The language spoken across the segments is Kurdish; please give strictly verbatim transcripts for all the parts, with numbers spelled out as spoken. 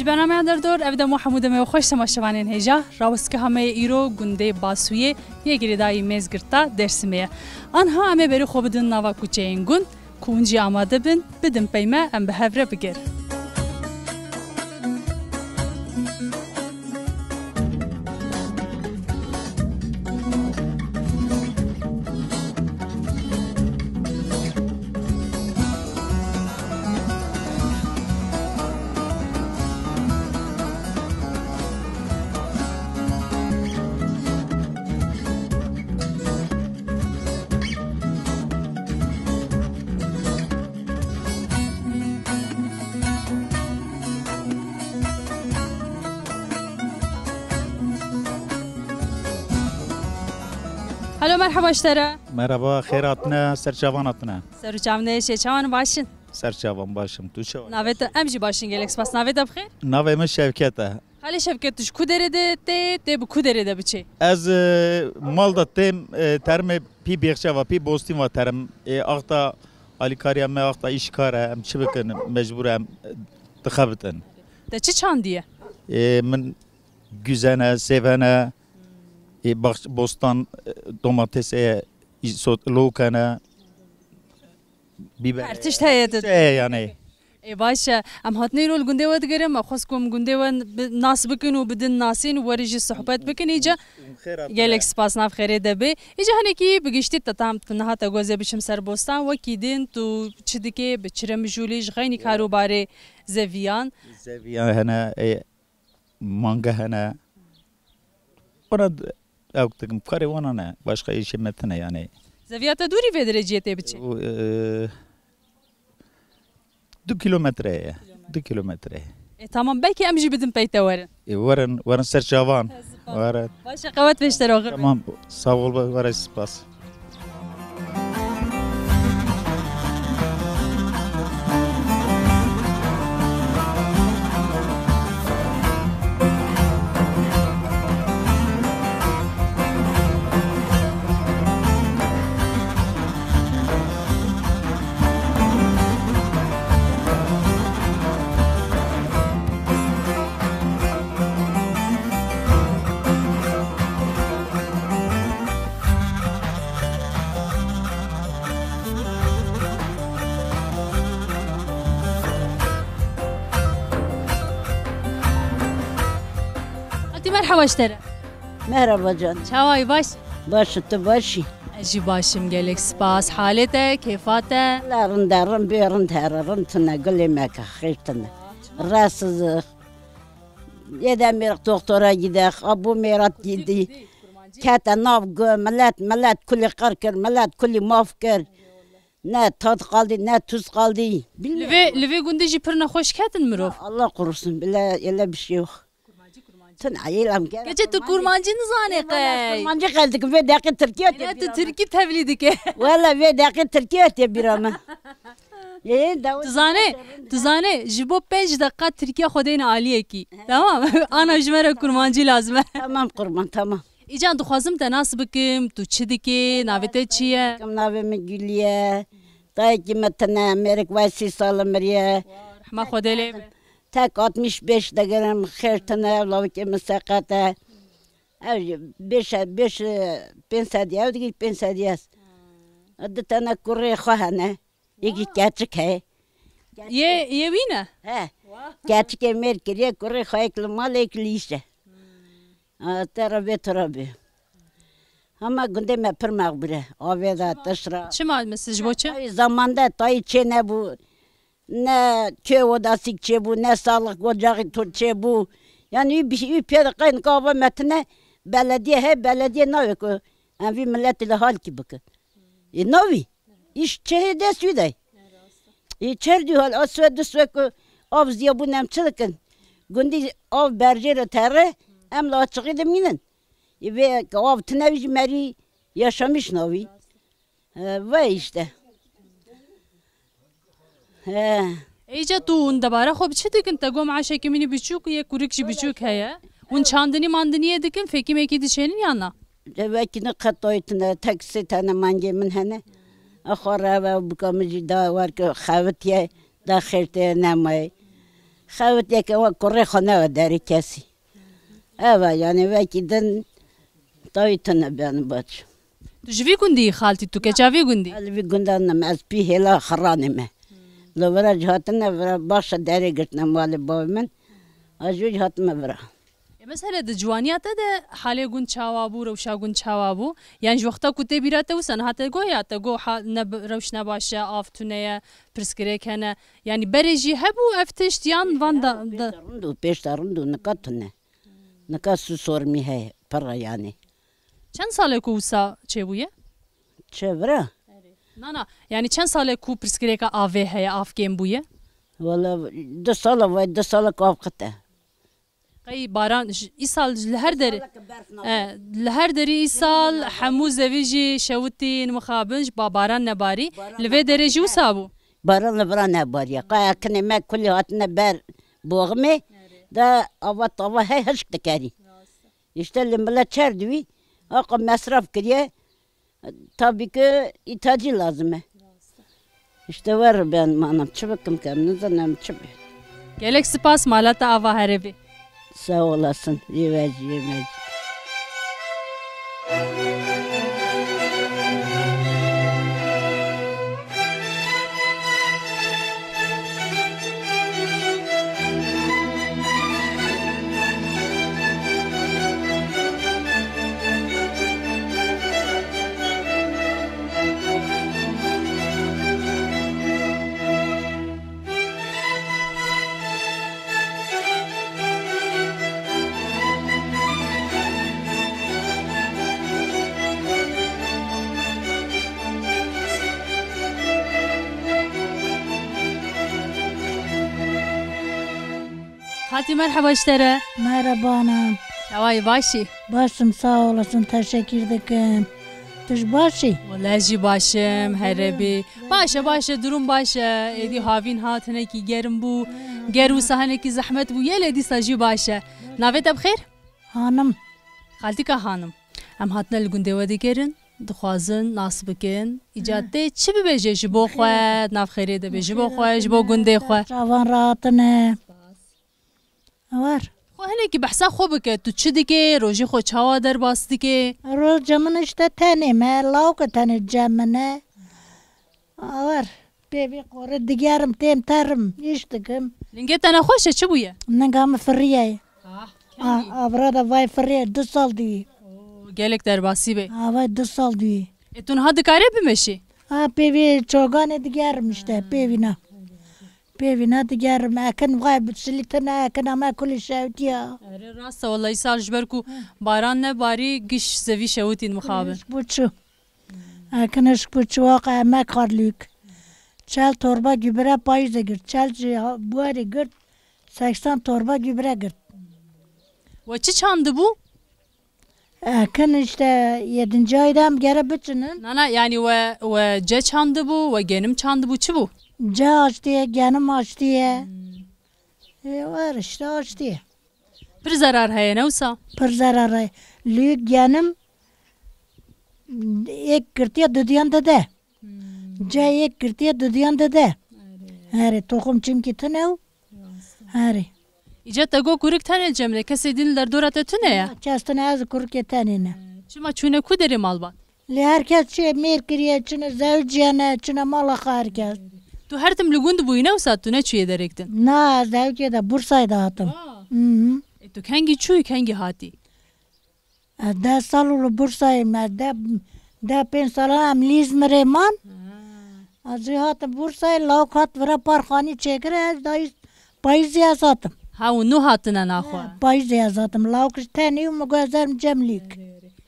Ji bernameya Derdor, ev dem û hemû demê we xweş temaşevanên hêja. Rawestka me yê îro gundê Basûyê yê girêdayî Mêzgirta Dêrsimê ye. Anha em ê berê xwe bidin nava kuçeyên gund, ku hûn jî amade bin, bidin pey me, em bi hev re bigerin. Helo, merheba ji te re. Merheba, xêr hatine, ser çavan hatine. Ser û çavan hêşê, çawan, baş in? Ser çavan, baş im. Tu çawan? Navê te, em jî baş in, gelek spas. Navê te bi xêr? Navê min Şevket e. Halê Şevket, tu ji ku derê de tê, tê bi ku derê de biçê? Ez, e, mal de têm, e, termê pî bêxçe va, pî bostîn va terim. E, axta alîkariya me, axta îşkar e, em çi bikin, mecbûr e, em, e, dixebitin. Te çi çandiye? E, min güzene, sêvene, e, bax-, bostan, e, domatês e, îsot, lûkene. Bîber. Her tişt heye tu. Heye yani. Ê, baş e. Em hatine îro li gundê we digerin, me xwest ku em gundê we bi-, nas bikin û bidin nasîn û werî jî sohbet bikin. Îca gelek spas, nav xêrê de bê. Îca hinekî bi giştî te tam tu niha te gozê biçim ser bostan, wekî din tu çi dikê, bi çi re mijûlî, ji xeynî karûbarê zeviyan? Zeviyan hene, ê, mange hene. Wana d-, ew dikim, karê wana ne. Başka îşê me tine yani. Zeviya te dûrî vê dereciyê tê biçê? O, e, du kilometre ye. Du kilometre. E, tamam, belkî em jî bidin pey te werin. E, werin, werin ser çavan. Werin. Baş e, qewet pêşteroxir. Tamam, sağ ol, werin spas. Hatî, merheba ji te re. Merhaba can. Çawa yî, baş? Baş, tu baş î? Ez jî baş im, gelek spas. Halê te, kêfa te? La rind e, rind bê, rind here, rind tune, gulê me ke, xêr tune. Rahatsız Yê de mêr doktora gidek, a bo mêrat gidî. Kete nav gu, millet, millet kulî qir kir, millet kulî maf kir. Ne tat qaldî, ne tuz qaldî. Li vê, li vê gundê jî pir nexweş ketin mirov. Allah korusun, bile öyle bir şey yok. Tun ayîlam gel. Gece tu kurmancî nizanê qey. Kurmancî qey dikim, vê deqê Tirkiye. Yine tu Tirkî tevlî dike. Wala vê deqê Tirkiye te bîra me. Ê, daw- Tu zanê, tu zanê, ji bo pênc deqa Tirkiye xwe deyne aliyekî. Tamam? Ana ji me re kurmancî lazim e. Tamam kurban, tamam. Îcan, dixwazim te nas bikim, tu çi dikê, navê te çi ye? Kim navê min Gulî ye. Dayekî me tine, mêrik vay sî sal miriye. Rehma Xwedê lê be. Tek altmış beş digirim, xêr tine, lawikê min seqet e. Ev jî beş, beş, pênc sed ew digî pênc sed ye. Di tane kurê xwe hene. Yekî keçik heye. Yê, yê wî ne? He. Keçikê mêr kiriye, kurê xwe yek li mal, yek li îş e. Ha, te re vê, tu re vê. Hema gundê me pir mexbûr e. Avê de, tişt re. Çima, mesela, ji bo çi? Ay, zamanda tayî çê nebû. Ne çê odasîk çêbû, ne sağlık ocağı tu çêbû. Yani wî bi-, wî pê de qey nika ava me tine belediye he, belediye navê ku em vî milletê li halkî bikin. Ê navî. Îş çehê dest wî de. Ê çer dî hal, a swe du swe ku av ziyabûn em çi dikin? Gundî av berjê re tere, em li açiqî dimînin. Ê vê ke av tine wî jî merî yaşamış navî. He, ve işte. He. Êca tu hûn debara xwe bi çi dikin? Te got, meaşekî min î biçûk, yê kurik jî biçûk heye. Hûn çandinî mandiniyê dikin, fêkîmekî diçênin yan na? Cevekî ne qet dayîtine, tek sê tane mangê min hene. Axwe re ve bika min jî da wer ke xevitiye, da xêr tê nemaye. Xewiteke we kurê xwe newe derê kesî. Ev e, yanî wekî din tayî tune beni baç. Tu ji vî gundî yî xaltî, tu keça vî gundî? Ez li vî gundan nim, ez pî hêla xeranê me. Li vira jî hatine vira, baş e derê girtine malê bavê min. Ez ji wî jî hatime vira. E, mesele di ciwaniya te de halê gund çawa bû, rewşa gund çawa bû? Yan ji wexta ku tê bîra te wisa niha te got ya, te got ha-, ne bi-, rewş ne baş e, av tune ye, pirsgirêk hene. Yanî berê jî hebû ev tişt yan van da, da. Pêş de rind û, pêş de rind û nika tune. Nika su sormî heye, pir e yanî. Çend sal e ku wisa çêbûye? Çi vira? Na, na, yanî çend sal e ku pirsgirêka avê heye, av kêm bûye? Wala du sal e, vay du sal e ku av qet e. Qey baran, j-, îsal ji li her derê, e, li her derê îsal hemû zevî jî şewitîn, mixabin, ji ba-, baran nebarî. Li vê derê jî wisa bû? Baran li vira nebariye. Qey ekinê me kulî hatine ber boximê, de ava tava hey hişk dikerî. Îşte li milet çer diwî, aqa mesraf kiriye, tabî ki îtacî lazim e. Îşte wer ben manam, çi bikim ke, em nizanim çi bi. Gelek spas, mala te ava here bê. Sağ olasın, yê we jî, yê me jî. Xaltî, merheba ji te re. Merhaba anam. Çawa yî, baş î? Baş im, sağ olasın, teşekkür dikim. Tu jî baş î? Wele ez jî baş im, here bî. Baş e, baş e, durum baş e. Êdî havîn hat, hinekî germ bû. Ger wisa hinekî zehmet bû. Yê lê dîsa jî baş e. Navê te bi xêr? Hanim. Xaltîka Hanim. Em hatine li gundê we digerin, dixwazin nas bikin. Îca tê çi bibêje ji bo xwe, di nav xêrê de bê, ji bo xwe, ji bo gundê xwe. Çavan rahatine. War. Xwe hinekî behsa xwe bike, tu çi dikê, rojê xwe çawa derbas dikê? Roja min işte tenê me, lawke tenê cem min e. War. Pê vê qorê digerim, têm terim, îş dikim. Lingê te nexweş e, çi bûye? Ninga min firiye. Ah, kengî? Ah, avra da vay firiye, du sal dî. Oo, gelek derbasî bê. Ha, vay du sal dî. E, tu niha dikarê bimeşî? Ha, pê vê çoganê digerim işte, pê vîna. Pê vîna digerim, ekin vay bi silîtine, ekin ama kulî şewtiya. Erê, rast e, wellahî sal ji ber ku baran nebarî, giş zevî şewitîn mixabin. Hiç bu çu. Ekin hişk bû çiwaqa emek xwarlûk. Çel torba gübre payîzê girt. Çel jî ha-, buharê girt. Seksen torba gübre girt. We çi çandibû? Ekin işte yedinci ayda em gere biçinin. Nana, yani we, we ce çandibû, we genim çandibû, çi bû? Ce açtiye, genim açtiye. Hmm. E, var işte açtiye. Pir zerar heye, ne wisa? Pir zerar heye. Lûk genim êk girtiye dudiyan dide. Hmm. Ce êk girtiye dudiyan dide. Erê. Erê, toxum çimkî tune û. Rast. Erê. Îca te got kurik tenê cem de, kesê din li derdora te tune ye? Kes tune, ez kurikê tenê ne. Çima çûne ku derê malbat? Lê her kes çi mêr kiriye, çine zewciye ne, çine mala xwe her kes. Tu her tim li gund bûyî, ne wisa tu neçûyê derek din? Na, ez dewkê de Bursayê de hatim. Aa. Hı hı. E, tu kengî çûyî, kengî hatî? Ez deh sal û li Bursayê me, deh, deh pênc salan em li Îzmirê man. Ha. Ez jî hatim Bursayê, lawk hat vira parxanî çêkir, ez dayî payîzê ez hatim. Ha, û nû hatine naxwe? He, payîzê ez hatim. Lawk ji tenî û min got ez erim cem lîk.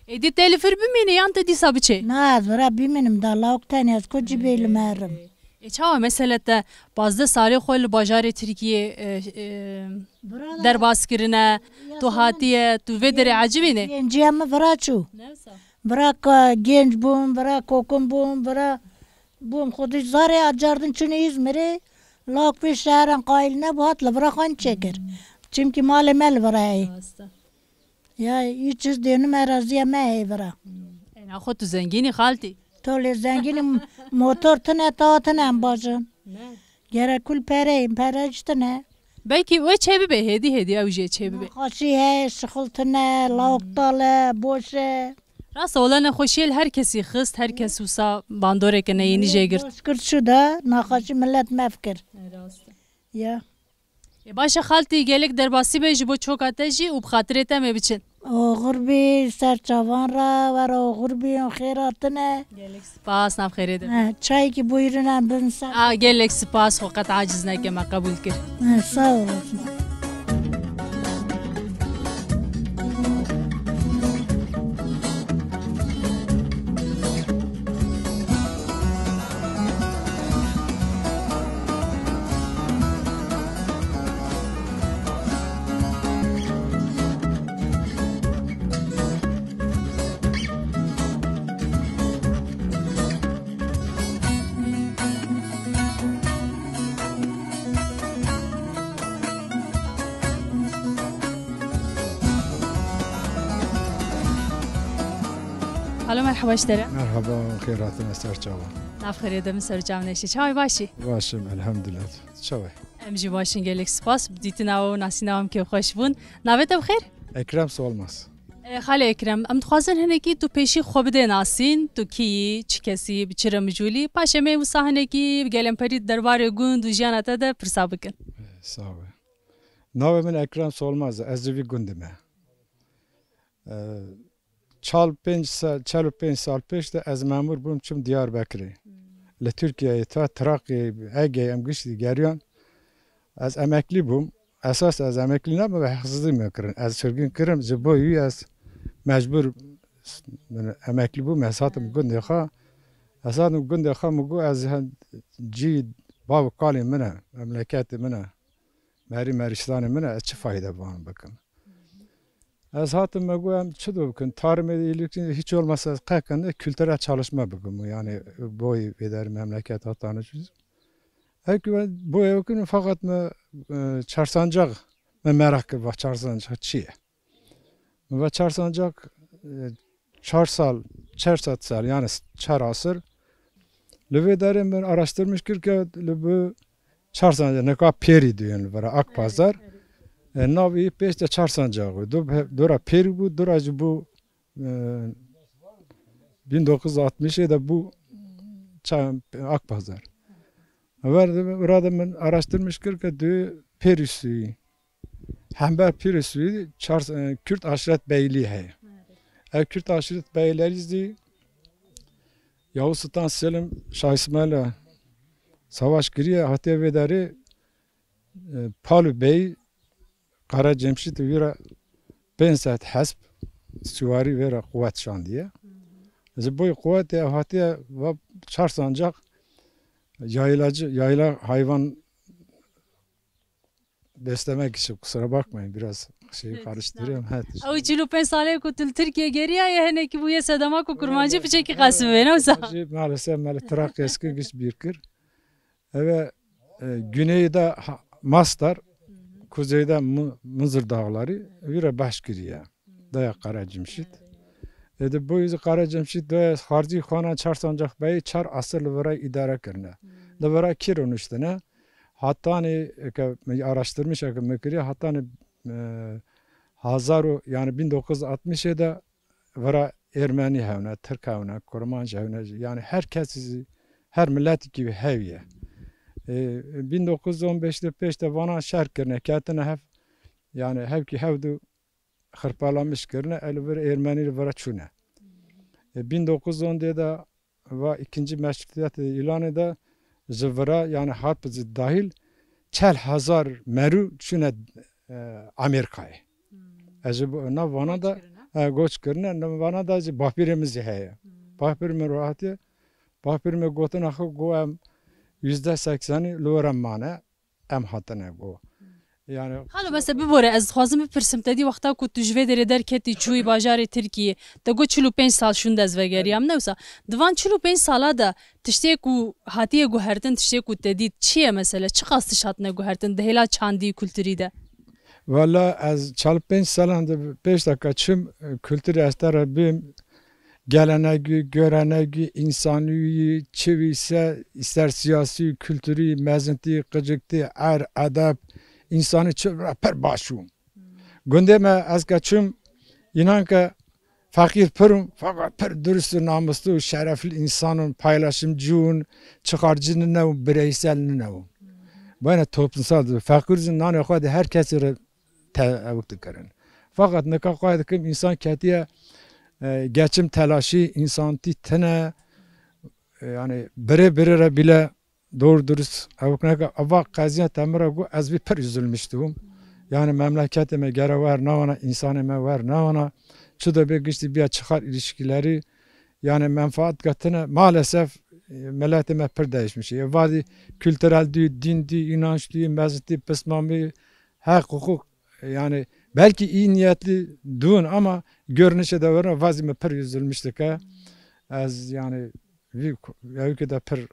Êdî te li vir bimînî yan te dîsa biçê? Na, ez vira bimînim da, lawk tenê ez ku cî bê li me erim. E, çawa mesele te pazdeh salê xwe li bajarê Tirkiyê, e, e, derbas kirine, tu hatiye, tu vê derê ecibî ne? Genciya min vira çû. Ne wisa? Vira ka-, genç bûm, vira kokim bûm, vira bûm. Xwedî zarê acardin çûne Îzmirê, lawk vê şehran qayîl nebû, hat li vira xwe çêkir. Çimkî malê me li vira ye. Rast e. Ya, î çiz dênim eraziya me heye vira. Hmm. E, naxwe tu zengînî xaltî? To lê zengînî, motor tine, tawa tine em bajin. Ne. Gere kul pereyim, pere ji tine. Belkî wê çêbibe, hêdî hêdî ew jê çêbibe. Nexweşî heye, şixultine, lawik tal e, boş e. Rast e, wele nexweşiyê li her kesî xist, her kes wisa bandoreke neyênî jê girt. Boş kir çû da, nexweşî millet mef kir. Rast e. Ya. Ê, baş e xaltî, gelek derbasî be ji bo çoka te jî û bi xatirê te em ê biçin. Oxir bî, ser çavan re, were oxir bî, xêr hatine. Gelek spas, nav xêrê de. He, çayekî buyurun em bin ser. A, gelek spas, xwe qet aciz neke, me qebûl kir. He, sağ olasın. Alo, merhaba ji te re. Merhaba, xêr hatine ser çavan. Nav xêrê de, min ser çav neşe. Çawa yî, baş î? Baş im, elhamdulillah. Çawa yî? Em jî baş in, gelek spas. Bi dîtina we û nasîna we em kêfxweş bûn. Navê te bi xêr? Ekrem Solmaz. E, Xalê Ekrem, em dixwazin hinekî tu pêşî xwe bidê nasîn, tu kî yî, çi kesî, bi çi re mijûl î, paşê em ê wisa hinekî bi gelemperî derbarê gund û jiyana te de pirsa bikin. E, sağ ol. Navê min Ekrem Solmaz e, ez ji vî gundê me. E, çal pênc se-, çel û pênc sal pêş de ez memûr bûm, çûm Diyarbekirê. Li Tirkiyeyê ta Traqê, Egeyê em giştî geriyan. Ez emeklî bûm. Esas ez emeklî nebûm, heqsizî me kirin. Ez çirgin kirim, ji bo wî ez mecbûr emeklî bûm, ez hatim gundê xwe. Ez hatim gundê xwe, min got ez he-, cî bav û kalên min e, memleketê min e, merî merîştanê min e, ez çi fayde bi wan bikim? Ez hatim, me got em çi do bikin? Tarımê de iyilik, hiç olmazsa ez qekin de kültürel çalışma bikim. Yani boy vê derê memleket hatane çû. Her ki ben boy bikim, fakat me, e, çarsancak, me merak kir, va çarsancak çi ye? Me va çarsancak, e, çar sal, çar sed sal, yani çar asir. Li vê derê min araştirmiş kir ke li bi çar sene neka pêrî diyen li vira Akpazar. E, navê pêş de çar sancak bû. Du, dora pêrî bû, dora jî bû, e, bin dokuz yüz altmışê de bû ça-, Akpazar. Ver de, vira de min araştirmiş kir ke du pêrî sûyî. Hember pîrê Sûdî çar, e, Kürt aşiret beyliği heye. Evet. Ev Kürt aşiret beyliği zî Yavuz Sultan Selim Şah İsmail'e savaş kiriye, hatiye vê derê, e, Palu Bey, Kara Cemşit vira pênc sed hesp süvari vira quwet şandiye. Hı hı. Ji boy quwetê ev hatiye va çar sancak yaylacı, yayla hayvan beslemek için, kusura bakmayın, biraz şeyi karıştırıyorum. Evet. Ew çil û pênc salê ku tu li Tirkiye geriyaye, hinekî bûye sedema ku kurmancî piçekî qesim bê, ne wisa? Kurmancî maalesef me li Trakya eski güç bir kir. Eve, e, güneyde ha-, Mastar, kuzeyde Mı-, Mızır Dağları, vira baş kiriye. Daya Kara Cemşit. Ede bu yüzü Kara Cemşit daya xarzî xwana çar sancak beyî çar asir li vira îdare kirine. Li vira kî rûniştine? Hatanî ke me araştirmiş ke me kiriye, hatanî, e, hazar û, yani bin dokuz yüz altmışê de vira Ermenî hewne, Tirk hewne, Kurmanc hewne, yani her kes, her miletikî hewiye. E, bin dokuz yüz on beşte pêş de vana şer kirine, ketine hev, yani hevkî hevdu xirpalamiş kirine, el vir Ermenî li vira çûne. E, bin dokuz yüz on de va ikinci meşrutiyet îlanê de ji vira, yani harp zî dahil çel hezar merû çûne, e, Amerîkayê. Hmm. Ez ji bo, na vana da, e, goç kirine, na vana da jî bapîrê min zî heye. Hmm. Bapîr min rahatiye, bapîr min gotina xwe got em yüzde seksenî li were mane. Em hatine go. Yani Xalo, bes te bibore, ez dixwazim bipirsim, te dî wexta ku tu ji vê derê derketî çûyî bajarê Tirkiyê, te got çil û pênc sal şûnde ez vegeriyam, ne wisa? Di van çil û pênc sala de tiştê ku hatiye guhertin, tiştê ku te dît, çi ye mesele? Çiqas tişt hatine guhertin di hêla çandî, kulturî de? Wala ez çil û pênc salan de pêş de ka çim, e, kulturî ez te re bêm, gelenegî, görenegî, însanî, çi wî se, îster siyasî, kulturî, mezintî, qiciktî, er, edeb, însanî çi pir baş bû. Gundê me ez ke çûm, înan ke feqîr pir û, feqat pir durust û namuslu û şerefli însan û paylaşımcı û çixarcî nine û bireysel nine û. Bayne toplumsal, feqîr zî nanê xwe de her kesî re te-, ewk dikirin. Feqat nika xwe dikim însan ketiye, e, geçim telaşî, însan tî tine, e, yani birê birê re bile doğru dürüst ewk neke. Ava qeziya te min re got, ez vî pir üzülmüştüm. Yani memleketê me gere wer nawana, însanê me wer nawana. Çi de bê giştî biya çixar ilişkileri, yani menfaat katine. Maalesef, e, milletê me pir değişmiş. E, vadî kültürel dî, din dî, inanç dî, mezitî, pismamî, heq, hukuk, yani belki iyi niyetli dûn ama görünüşe de were vazî me pir üzülmüş dike. Ez yani vî ku-, ewkê de pir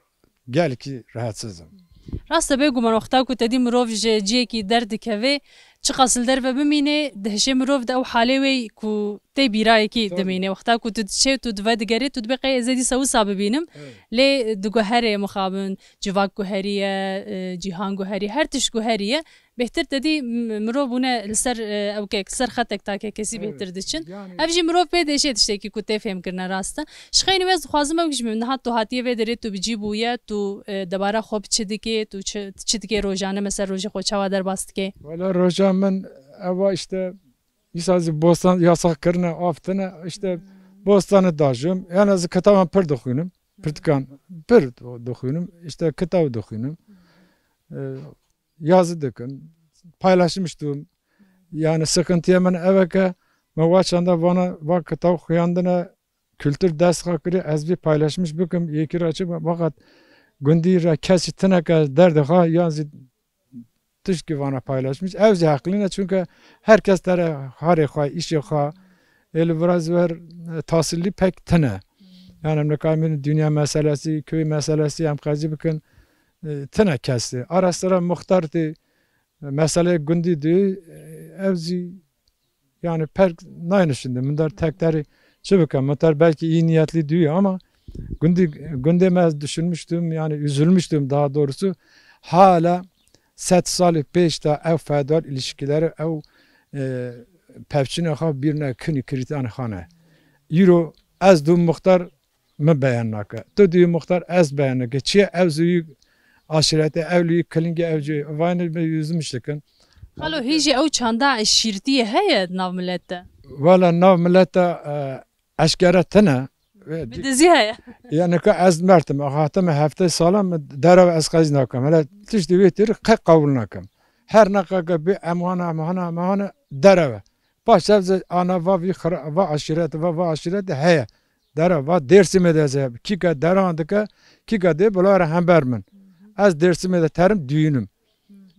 gelkî rahatsızım. Rast e, bêguman wexta ku te dî mirov ji ciyekî derdikeve, çiqas li derve bimîne, dihişê mirov di ew halê wê ku tê bîrayekî Tabii. dimîne. Wexta ku tu diçê, tu divedigerê, tu dibê qey ez ê dîsa wisa bibînim. Evet. Lê diguherê mixabin, civak guheriye, e, cîhan guheriye, her tişt guheriye. Bêhtir te dî m-, mirov bûne li ser, e, ewkek, ser xetek take kesî Evet. bêhtir diçin. Yani Ev jî mirov pê dêşê tiştekî ku tê fêhmkirine rast e. Ji xeynî wê ez dixwazim ew jî niha tu hatiye vê derê tu bi cî bûye, tu, e, debara xwe bi çi dikê, tu çi, çi dikê rojane, mesela rojê xwe çawa derbas dikê? Wala roja min ev a işte, îsa zî bostan yasax kirine, av tine, işte bostanê dajim. Yani ez kitaban pir dixwînim. Pirtikan pir dixwînim. İşte kitab dixwînim. E, yazı dikim. Paylaşmıştım. Yani sıkıntıya min ev e ke me wa çanda vana, va kitab xuyandine, kültür dest xwe kirî, ez vî paylaşmış bikim, yekî re çi be, fakat gundî re kesî tine ke derdê xwe yan zî tiştkî vana paylaşmış. Ew zî heqlî ne, çünkü her kes tere harê xwe, îşê xwe, ê li vira zî wer, e, tasillî pek tine. Yani em nikarîn bêjin dünya meselesi, köy meselesi em qezî bikin, e, tine kes tê. Ara sira muxtar tê, meseleyê gundî dî, e, ev zî yani pek nayne şimdi. Min der tek terî çi bikim? Min der belki iyi niyetli diyor ama gundî, gundê me ez düşünmüştüm, yani üzülmüştüm daha doğrusu. Hala sed salî pêş de ev feodal ilişkileri, ew, e, pevçinê xwe birine kinî kirîtan xane. Îro ez dû muxtar min beyan nake. Tu duyî muxtar, ez beyan nake. Çiye ew zûyî aşîretê, ew lûyî kilingê, ew cûyî. Vayne me yüzmüş dikin. Xalo, hîn jî ew çanda eşîrtiyê heye di nav milet de? Wala nav milet de, e, eşkere tine. Bi dizî heye. Yani ka ez mertim, hatime heftê sala min derev ez qez nakim. Hele tiştî wê têrî qe qebûl nakim. Her neqeke bê em hana, em hana, em hana dereve. Paş ev zî ana va vî xira-, va aşîret, va, va aşîret heye. Dere va Dêrsimê de ze, kîka deran dike, kîka dê bila re hember min. Ez Dêrsimê de terim duyunim.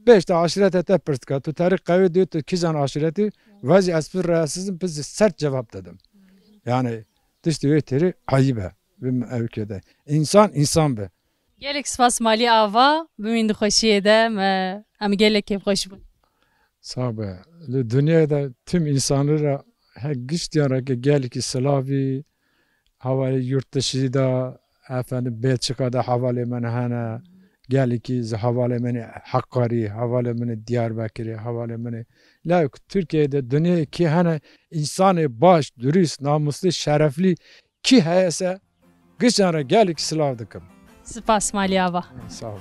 Beş de aşirete te pirs dike. Tu terî qewê diyor, tu kîjan aşireti? Vazî ez pir rahatsızım, pir sert cevap dedim. Yani tiştî wê têrî ayib e. Bi ewkê de. İnsan insan be. Gelek spas Malî Ava, bimîn di xweşiyê de, me, em gelek kêfxweş bûn. Sağ be. Li dünyayê de tüm insanlara he giştiyan re gelekî silavî, hevalê yurt dışı da, efendim, Belçika da hevalê min hene, gelekî zî hevalê min ê Heqarî, hevalê min ê Diyarbekirê, hevalê min ê, la Türkiye'de dünyayê kî hene, insanê baş, dürüst, namuslu, şerefli kî heyese, gişan re gelek silav dikim. Spas Malî Ava. Sağ olun.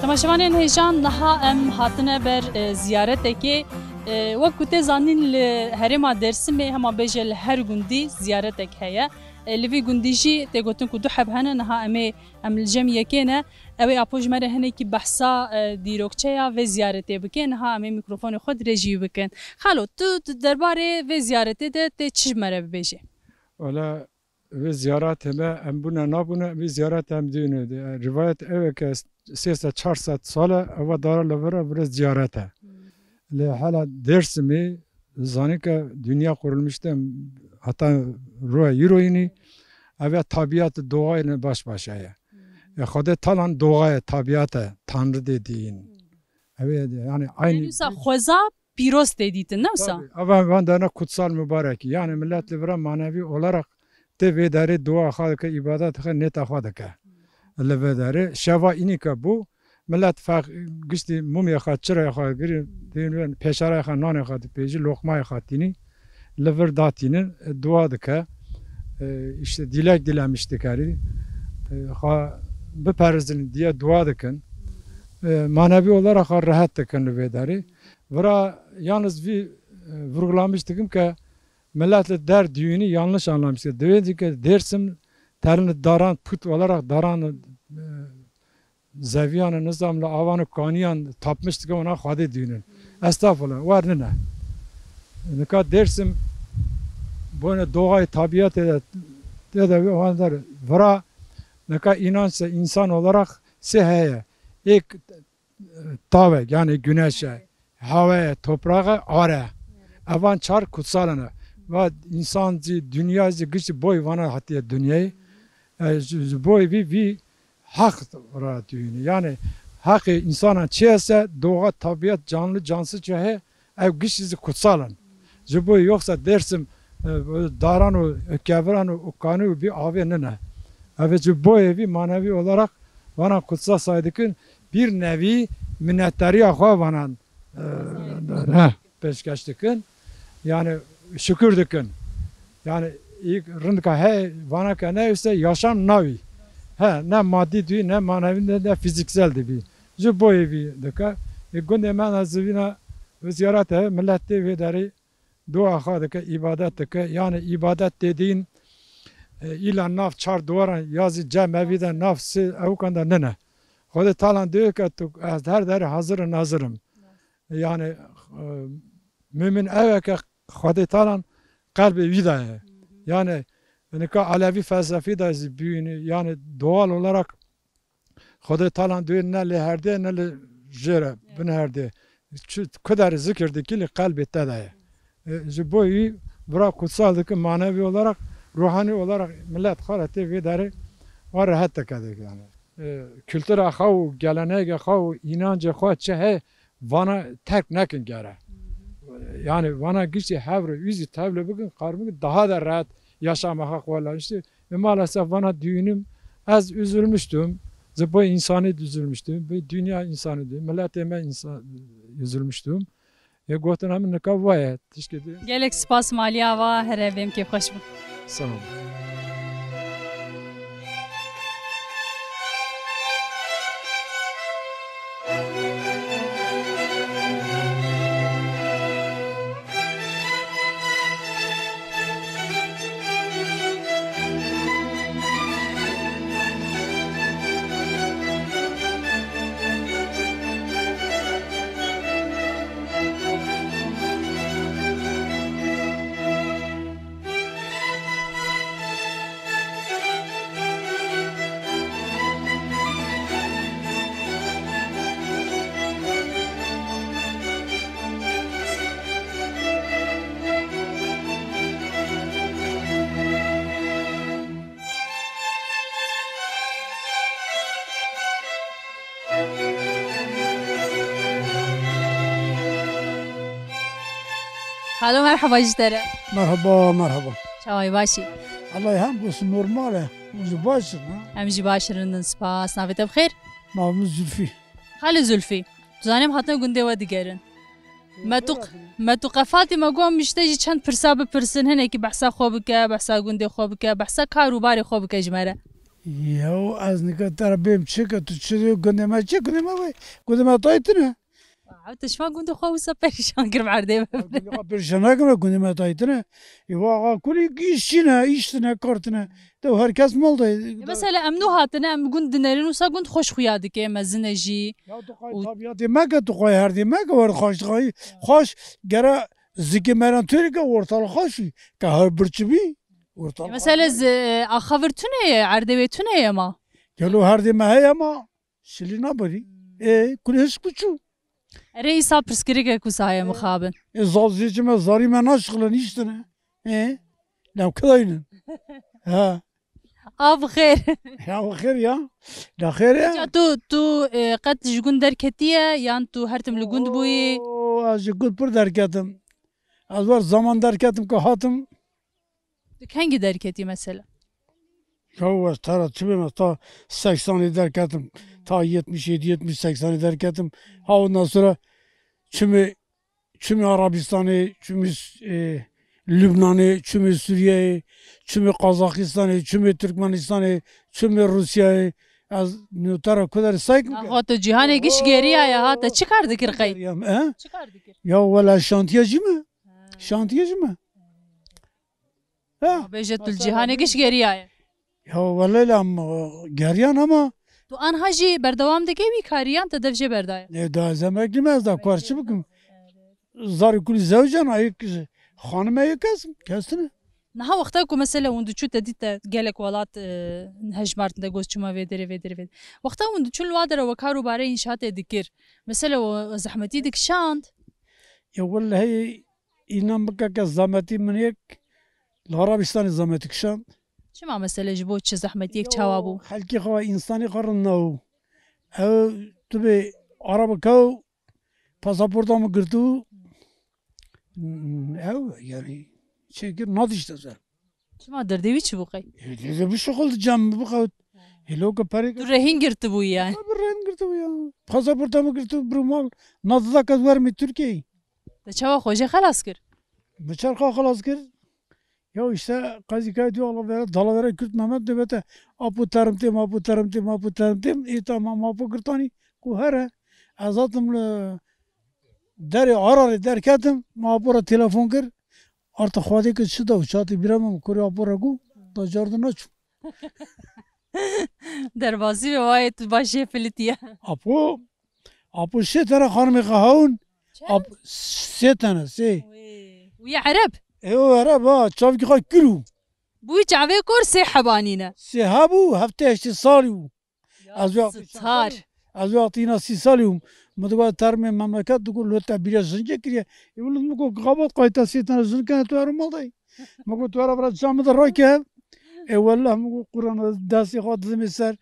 Temaşevanên hêja, niha em hatine ber, e, ziyaretekê. E, wek ku tê zanîn, li herêma Dêrsimê hema bêje li her gundî ziyaretek heye. E, li vî gundî jî tê gotin ku du heb hene, niha em ê, em li cem yekê ne. Ew ê apo ji me re hinekî behsa, e, dîrokçeya vê ziyaretê bike. Niha em ê mîkrofonê xwe dirêjî bikin. Xalo, tu di derbarê vê ziyaretê de tê çi ji me re bibêjê? Wela, vê ziyaretê me, em bûne nabûne, vê ziyaretê em dîne. Rivayet ew e ke sê sed çar sed sal e, eva dara li vir e, vir e ziyaret e. Lê hela Dêrsimê, zanî ke dinya qurulmuşte, heta roya îroyînî, ev ya tabiat, doğayla baş başa ye. E, Xwedê talan doğa ye, tabiat e, Tanrı dediğin. Ev e, yani aynı. Yani wisa xweza pîroz tê dîtin, ne wisa? Tabii. Ava van dana kutsal mübarek. Yani millet li vira manevi olarak tê vê derê dua xwe dike, îbadet dike, nêta xwe dike. Li vê derê şeva înî ke bû, millet feq-, giştî mumê xwe, çirayê xwe girî, dîn pêşerayê xwe, nanê xwe dipêjî, loqmayê xwe tînî, li vir datînin, dua dike. E, işte dilek dilemiş dikerî. E, xwe biperizin diye dua dikin. E, manevi olarak xwe rehet dikin li vê derê. Vira yalnız vî, e, vurgulamiş dikim ke millet li der düğünü yanlış anlamıştır. Divê ki Dêrsim terin daran put olarak daran, e, zeviyan nizam li avan û kaniyan tapmış dike ona Xwedê dînin. Estağfurullah, wer nine. Nika Dêrsim boyne doğayê tabiatê de, de, de, vira nika inanç insan olarak sê heye. Ek tavek, yani güneşe, havaya, toprağa, are. Evan çar kutsalene. Ve insan zî, dünya zî gişt boy vana hatiye dünyayı. E, ji, ji boy vî, vî haq ra düğünü. Yani haqê insana çi ese, doğa, tabiat, canlı, cansız çi he, ev gişt zî kutsalin. Ji boy yoksa Dêrsim, e, daran û keviran û kanî û bir avê nine. Ev ji boyê vî manevi olarak vana kutsal say dikin, bir nevi minnetdariya xwe vanan, e, he, pêşkeş dikin. Yani şükür dikin. Yani ilk rindika he vana ke ne ise yaşam navi. He, ne maddi dî, ne manevi, ne de fiziksel dî. Ji boyê vî dike. E, gundê me ne zivîna ziyaret e, millet tê vê derê dua xwe dike, îbadet dike. Yani îbadet dediğin, e, îla nav çar duwaran ya zî cemevî de nav sê ewkan de nine. Xwedê talan diyor ke tu, ez her derê hazir nazir im. Yani, e, mümin ev e ke Xwedê talan qelbê wî de ye. Yani, nika Alevi felsefî de zî büyüğünü, yani doğal olarak Xwedê talan duyê ne lê herdê ne lê jêre bin herdê. Çi, ku derê zikir dikî lê qelbê te de ye. E, ji bo yî bira kutsal dike manevi olarak, ruhani olarak millet xwe re tê vê derê wa rehet dike dike yani. E, kultura xwe û gelenege xwe û înancê xwe çi heye vana terk nekin gere. Yani vana giştî hev re, wî zî tevle bikin, qar bikin, daha da rahat yaşama hak valla işte. Ve maalesef vana düğünüm, ez üzülmüştüm. Zıboy insani üzülmüştüm. Ve dünya insanı diyor. Milletê me insan, üzülmüştüm. E, gotin em nika vaye, tişkê diyor. Gelek spas maliya va, here bêm kêfxweş bû. Sağ ol. Xalo, merheba ji te re. Merheba, merheba. Çawa yî, baş î? Allah'a hamdolsun, normal e. Hûn jî baş in, ha? Em jî baş in, rindin, spas. Navê te bi xêr? Navê min Zülfî. Xalo Zülfî, tu zanî em hatine gundê we digerin. Me tu, me tu qefatî me got, em ji te jî çend pirsa bipirsin, hinekî behsa xwe bike, behsa gundê xwe bike, behsa kar û barê xwe bike ji me re. Yaw ez nika te re bêm çi ke tu çi diyo gundê me çi gundê me vay. Gundê me tayî tune. Ew te şima gundê xwe wisa perîşan kir erdê me. Gundê xwe perîşan nakim, gundê me tayî tune. Ê va axa kulî îş çîne, îş tune, kar tune. De her kes mal de. E, mesela em nû hatine, em gund dinerin wisa gund xweş xuya dike, mezin e jî. Ya tu qay tabiyatê me ke tu qay herdê me ke wer xaş dixayî. Xaş gere zikê me re têrî ke ortal xaşî. Ke her birçî bî. Ortal xaş. Mesela axa vir tune ye, erdê wê tune ye ma. Gelo herdê me heye ma. Şilî naberî. Ê, kulê hişk û çû. Erê, îsa pirsgirêkek wisa heye mixabin. Ê, zazê ji me, zarî me naşixilin, îştine. Ê, lew kidaynin. Ha. A bi xêr. Ya bi xêr ya. La xêr e. Ca tu, tu, e, qet ji gund derketiye yan tu her tim li gund bûyî? Oo, ez ji gund pir derketim. Ez wer zaman derketim ku hatim. Tu kengî derketî mesela? Ya ez tera çi bême, ta seksanê derketim, ta yetmiş yedi, yetmiş seksanê derketim. Ha ondan sonra çimê, çimê Arabistanê, çimê, e, Lübnanê, çimê Sûriyeyê, çimê Qazaxistanê, çimê Türkmenistanê, çimê Rûsyayê. Ez notera ku derê say kim ke? Axa tu cîhanê giş geriyaye ha, te çi kar dikir qey? Geriyam, he? Çi kar dikir? Ya wela şantiye jî me. Ha. Şantiye jî me. Ha. Bêje tu li cîhanê giş geriyaye. Ya wele la em, e, geriyan ama. Tu anha jî berdewam dike wî kariyan te dev jê berdaye? Ne da ez emeklî me, ez da kar çi bikim? Zarî kulî zewcan, ayik xanime yek kes, kes tine. Niha wexta ku mesela hûn diçû te dît te gelek welat, e, hejmartin de got çima vê derê, vê derê, vê derê. Wexta hûn diçûn li wa dere we kar û barê înşaatê dikir. Mesela we zehmetî dikişand? Ya wele hey, înan bike ke zehmetî min yek li Arabistanê zehmetî kişand. Çima mesela ji bo çi zehmetiyek çawa bû? Xelkê xwe, însanê xwe rind nabû. Ew tu bê Arabek ew pasaporta min girtibû. Ew yani çêkir nadişte ser. Çima derdê wî çi bû qey? Ê, dê, dê bişuxul cem bixewt. Hêlo ke perê. Tu rehîn girtibû yani. Tabii rehîn girtibû ya. Pasaporta min girtibû, bir mal. Nadida kes wermî Türkiye'yî. Te çawa xwe jê xelas kir? Bi çerxa xelas kir. Ya işte qazîkayê diyo alavere, dalavere Kürt Mehmet nöbete apo terimtêm, apo terimtêm, apo terimtêm. Ê tamam apo girtanî ku here. Ez hatim li derê Ararê derketim, ma apo re telefon kir. Arta xwedê ke çi da û çatê bîra me kurê apo re ku da car de naçû. Derbasî ve wayê tu baş jê filitiye. Apo, apo sê tane xanimê xwe hewin. Çend? Ap-, sê tane, sê. Wê. Wî ye Ereb? E, o Ereb ha, çavkî xwe kir û. Bûyî çavê kor sê hebanî ne. Sê hebû, heftê heştê salî bû. Ya, ez wextî star. Ez wextî îna sî salî bûm. Min digot termê memleket digot lo te bîra jinkê kiriye. Ê wilo min got gabat qayta sê tane jinkê tu herin mal dayî. Min got tu here vira cem de rake. Ê wellah min got Quran destê xwe didimê ser.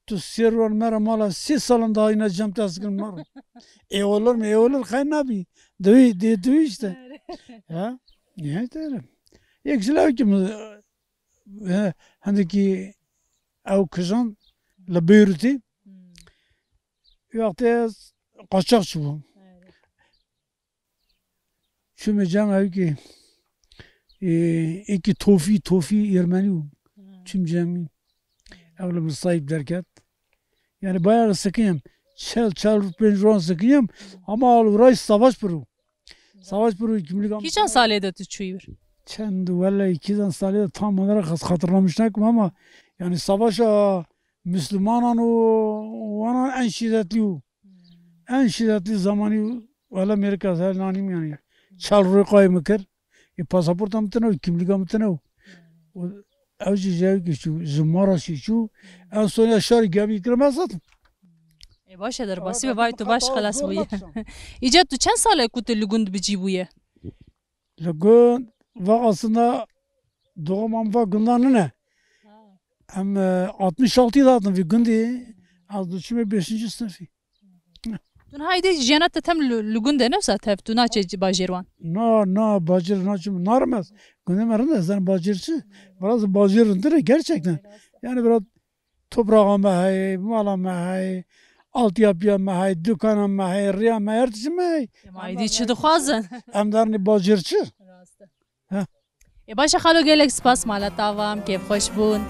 Tu sê ron me re mala sê salan daha îna cem te ez kirim me re. Ê wellah me ê wellah xeyr nabî. Dewî dê dewî işte. Ha? Nihayet öyle. Yek ji lawikî min, e, hindekî ew kijan li Beyrûtê. Hmm. Wextê ez qaçax çûbûm. Evet. Çûme cem ew kî, e, êkî tofî, tofî Ermenî bû. Hmm. Çûm cem wî. Ew li min sahîb derket. Yani bayağı sekiniyem. Çel, çel pênc wan sekiniyem. Ama al uğraş savaş piro. Savaş piro kimlik am- Kîjan salê de tu çûyî wir? Çend wele kîjan salê de tam olarak xat-, xatirlamiş nakim ama yani savaşa Müslümanan û wanan en şiddetli û en şiddetli zamanî wele Amerîka ser nanîm yani. Çel rûyê qayê min kir. Ê pasaporta min tune û kimlîka min tune û. Û ew jî ji ew kî çû, ji Maraşî çû. En son ya şarî gemî kirim ez hatim. Ê baş e derbasî be vay tu baş xelas bûye. Îca tu çend sal e ku tu li gund bi cî bûye? Li gund, va aslında doğum am va gundan nine. Em, e, altmış altı de hatin vî gundî, ez diçûme beşinci sınıfî. Tu niha êdî jiyana te tem li, li gund e, ne wisa tev, tu naçe bajêr wan? Na, na, bajêr naçim, narim ez. Gundê me rind e, ez zanim bajêr çi? Biraz bajêr rindir e, gerçekten. Yani biraz toprağa me heye, mala me heye, altyapıya me heye, dükana me heye, riya me heye, her tiştî me heye. Ema êdî çi dixwazin? Em dernê bajêr çi? Rast e. Heh. Ê baş e xalo, gelek spas, mala te ava, em kêfxweş bûn.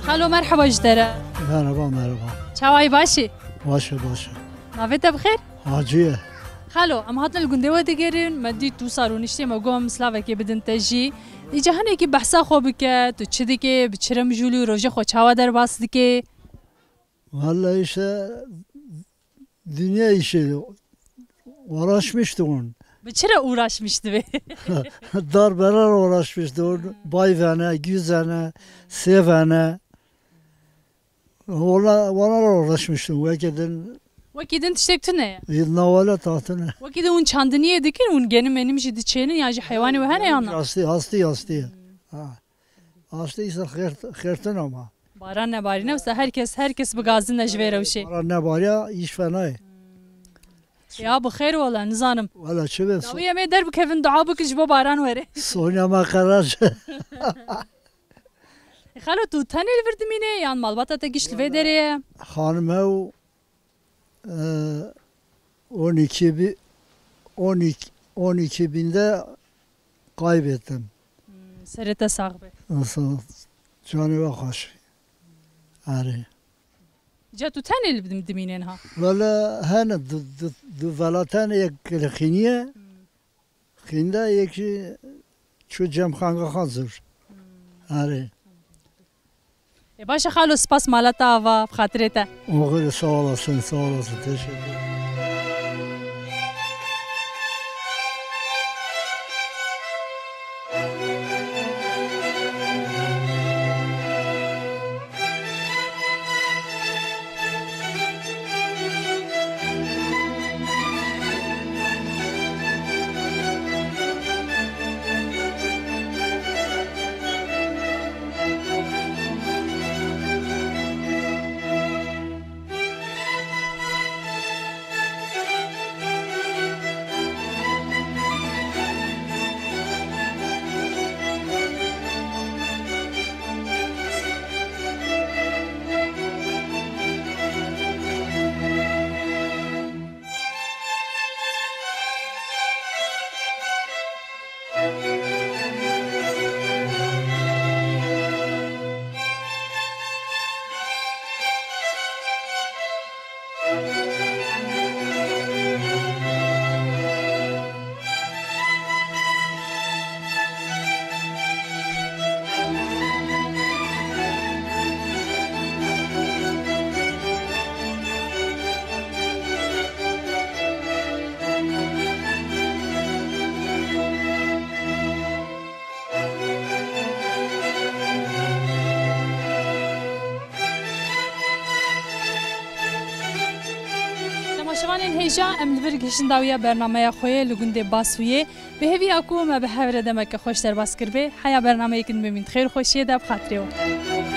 Xalo, merheba ji te re. Merhaba, merhaba. Çawa yî, baş î? Baş e, baş e. Navê te bi xêr? Hacî ye. Xalo, em hatin li gundê we digerin, me dît tu sar û niştê, me got em slavekê bidin te jî. Îca hinekî behsa xwe bike, tu çi dikê, bi çi re mijûl î, rojê xwe çawa derbas dikê? Vallahi işte dünya işi uğraşmıştım. Bi çi re uğraşmiş dibê? Darbeler uğraşmıştım. Bay vene, güz vene, sê vene. Ona, ona uğraşmıştım. Wekî din Wekî din tiştek tune ye. Yılına wala tahtine. Wekî din hûn çandiniyê dikin, hûn genim menim jî diçênin, ya jî heywanê we hene ya na? Hastî, hastî, hastî. Ha. Hastî ise xêrt-, xêrtin ama. Baran nebarîne, wisa herkes, herkes bi gazin e ji vê rewşê. Baran nebariya, îş fenayê. Ya bi xêr wala, nizanim. Wala çi be? Dawî em ê derbikevin, dua bikin ji bo baran were. Sonya me qerar. E, xalo, tu tenê li vir dimînê yan malbata te giş li vê derê ye? Xanime û, e, on iki bi-, on iki, on iki binde kaybettim. Hmm, serê te sax be. Nasıl? Canê we xweş. Erê. Ca tu tenê li dim-, dimînên ha? Wele hene du, du, du velaten, yek li Xîniye. Hmm. Xînda yekî çû cem xanga xan zor. Erê. E, baş e xalo, spas mala te ava, bi xatirê te. Oxir, sağ olasın, sağ olasın. Teşekkür ederim. Temaşevanên hêja, em li vir gihiştin dawiya bernameya xwe yê li gundê Basûyê. Bi hêviya ku me bi hev re demeke xweş derbas kiribê, heya bernameyek din bimîn di xêr û xweşiyê de, bi xatirê we.